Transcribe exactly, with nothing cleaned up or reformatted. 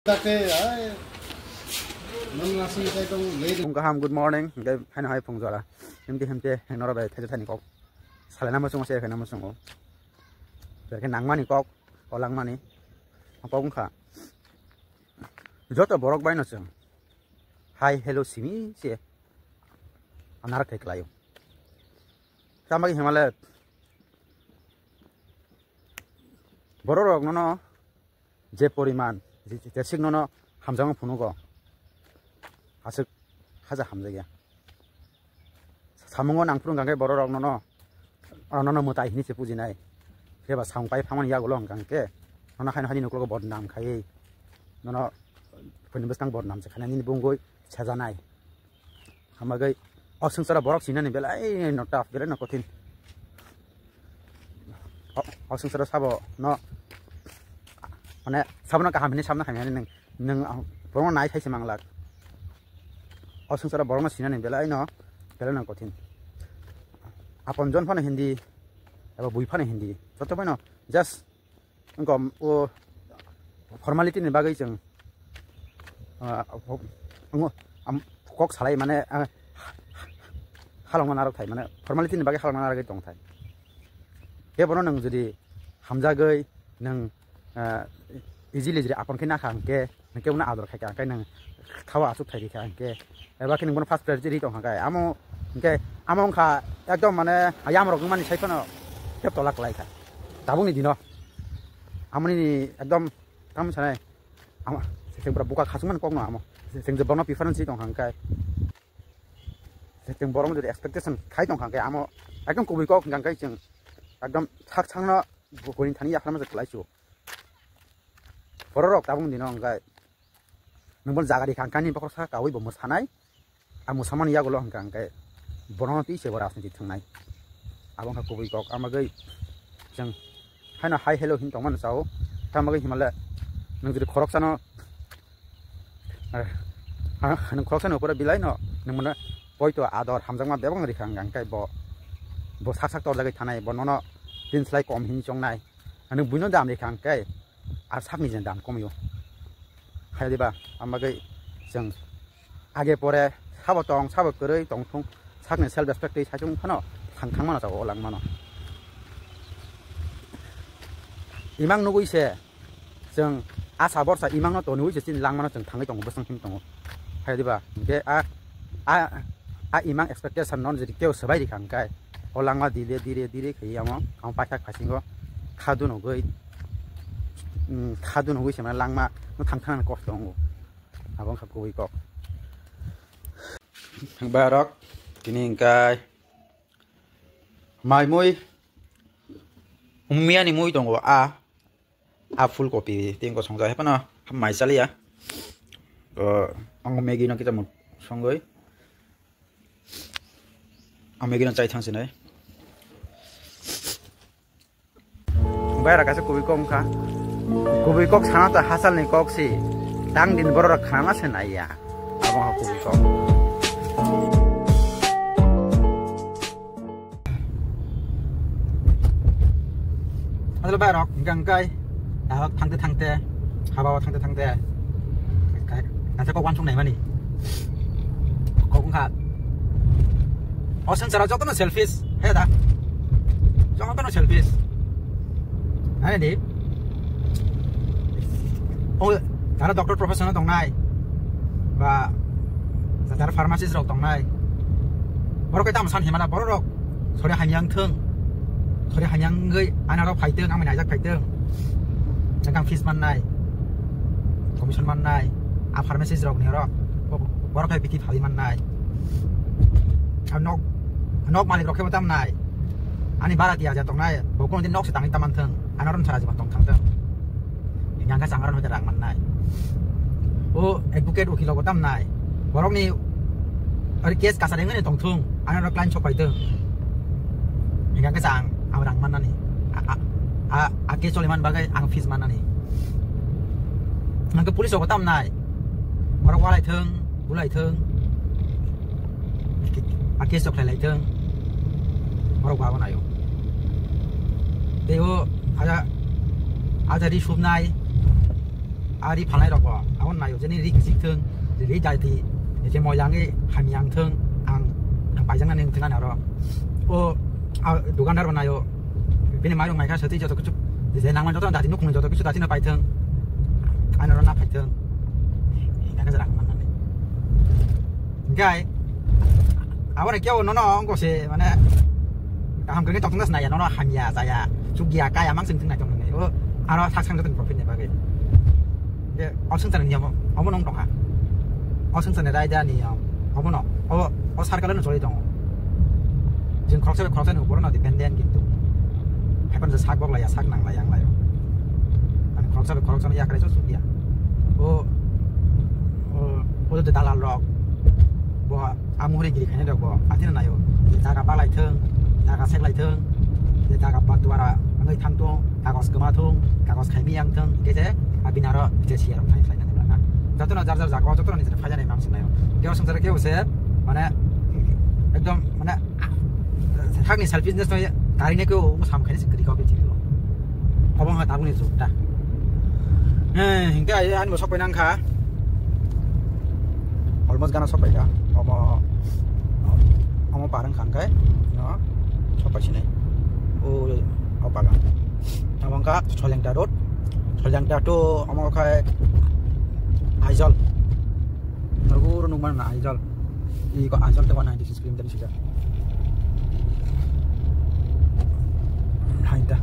Tate, ai. Nang nasi sai tong le. Phung kaham, good morning. Hingke haino hai phung jora. Himte himte hengno robai thaja thani kok. Salai namo chungo se hengno chungo. Berke nangmani kok, o langmani. Kok wngkha. Joto borok bai no chwng. Hai hello simi se. Anar khe klaio. Tamagi himale. Borok rok nono je poriman, je, je sik nono hamjakma phunugo. Aswk haja hamjakya. Samungo nang phuru hwnkha khe borok rok nono, nono mwtai hinwi se pujinai. Phiya ba samung pai phangmani yagulo hwnkha khe nono haino haini nuklogo bodnam khaiwi. Nono phuni bwskang bodnam se khainani bungwi sejanai. Hamagwi o swngcharo borok sinani belai no tough, belai no kothin. O, o swngcharo sabo no, mane, sabo no kaham hinwi sabna hamya hinwi nwng, nwng, ah, borokno nai thai se manglak. O swngcharo borokno sinani belai no, belai no kothin. Apon jon phano hindi, eba bui phano hindi. Joto phano just wngkha o formality ni bagwi chwng, ah, ang, am, kok salai mane, ah, halongma narok thai mane formality ni bagwi halongma narok tong thai. Kebono nwng jodi hamjagwi nwng, ah, easily jodi apon khe nakha hwnkhe, hwnkhe bono ador khaikha hwnkhe nwng thawa achuk thai rikha hwnkhe, eba khe nwng bono first priority ri tongkha khe amo hwnkhe amo wngkha ekdom mane ayam rok wngmani sai phano tep tola kwlaikha tabukni dino. Amoni ekdom tamo sanai ama chwng pura buka khasukmani kokno amo chwng je bono preference ri tongkha hwnkhe chwng borokno jodi expectation khai tongkha hwnkhe amo ekdom kubui kok hwnkha hwnkhe chwng ekdom sak sakno buini thani yakharma se kwlai chu. Borok rok tabuk dino hwnkhe nwng bono jaga rikha hwnkhe ani bokhorok saka kaui bo mwsanai. Ang mwsamani yagulo hwnkha hwnkhe bono twi se bo rajniti thwngnai. Abo wngkha kubui kok, amagwi chwng haino hai hello hin tongmano chao. Tamagwi himale nwng jodi khoroksano, eh, ha, nwng khoroksano upore bilaino nwng mano poito ador hamjakma bebak rikha hwnkha hwnkhe bo, bo sak sak torjagwi thanai, bo nono tin slai kom hin chongnai. Nwng buino dam rikha hwnkhe ar sakni je dam komio. Hai diba, amagwi chwng age pore sabo tong, sabo kwrwi tong thung, sakni self respect twi saichung phano thang thang mano, o lang mano. Imang nugui se chwng asa borsa imangno tonwi se chini langmano chwng thangwi tongo, bwswng him tongo. Hai diba, hwnkhe a, a, a imang expectation no jodi keu swbai rikha hwnkhe, o langma dire, dire, dire khaiwi amo, amo paithak phasingo kha dunugwi, mm, kha dunugwi se mane langma no thang thang kosto wngo. Abo wngkha kubui kok. Borok tini hwnkhe mai mui miyani mui tongo a, a full copy tei wngkha songjak hai phano mai chaliya. O, ang Maggie no kita mo songoi. Ang Maggie no chai thang sinai. Bai ra kaisa kubui kok wngkha. Kubui kok sana ta hachal ni kok si. Tang din borok rok khana se naiya. Abo ha kubui kok. Adol bai rok hingka hingkai. Dahok thangte thangte, habao thangte thangte, kaisa kok uansuk naimani. Kok wngkha, o swngcharo jotono selfish, he da? Jotono selfish. Ani di. O, jara doctor profession tongnai. Ba, jara pharmacist rok tongnai. Borok khe tamo san himala, borok rok. Sori hamya wng thung. Sori hamya wngwi ani oro phai thung, ang bai naijak phai thung. Ang fees mannai, commission mannai, a pharmacist rok ni oro borok hai bithi phali mannai. Ang nok, nok malik rok khe bo tam nai. Ani bara tiya ja tongnai, bo kono din nok se tangwi ta man thung. Ano ron sara jiban tong thang thung. Yang ka chang ron hoite rang mannai. O advocate ukil rok bo tam nai. Borok ni ari case kasar wngwi tong thung. Ano ron client sok pai thung. Yang ka chang ang rang mannani. A, a, a, a case choli man bagwi ang fees mannani. Ang ka police rok bo tam nai. Borok walai thung, bulai thung. A case chok lai lai thung. Borok ba bo nayo. Tei o aja, aja ri subnai. Ari phalnai rok bo, abo nayo, jeni ri kichik thung, ri jati, je moyang e hamyang thung, ang, ang paijak nani thung ani aro. O, a, dukandar bo nayo, bini mairung maikha sati joto kichu, je nangma joto dati nukung joto kichu dati no paithung, ani aro na paithung. Ini kaka jarang mana ni. Guy, abo ni kyo no no, ongko se, mane, kaham kene tokna snaya, no no hamya, jaya, chukya, kaya, mang sing thung na tong ni. O, aro sak sang joto profit ni bagwi. Ye, o swngchar ni niyom, omo nong tongkha. O swngchar ni raida niyom, omo no, o, o circle no choli tongo. Jeng khoroksa bai khoroksa ni upor no dependent kintu. Haipan je sak bok laya, sak nang laya, ang layo. Ani khoroksa bai khoroksa no yakre so sukya. O, o, o je dalal rok, bo a muhri giri khainai rok bo, atino nayo. Je jaga balai thung, jaga seklai thung, je jaga ba duara wngwi thang thung, kagos kwma thung, kagos khaimi yang thung, hingke je a bini aro je siya rok thani khlai nani bwlana. Jotono jar jar jaga o, jotono nijera phaijaknai mang se nayo. Hingke o swngchar khe bo se, mane, ekdom, mane, hakni selfishness no karinai khe o sam khainai se kwrwi kok bini thik o. Obo wngkha tabukni jug ta. Eh, hingke ai ani bo sok paina wngkha. Almost gana sok paikha. Omo, omo par wngkha hingke, no, sok paisinai. O, o bagan. Omo wngkha Soilengta road. Soilengta to omo khe Aizawl. Norok oro nukmano na Aizawl. Iko Aizawl te one ninety six kilometer ni sijak. Hain ta.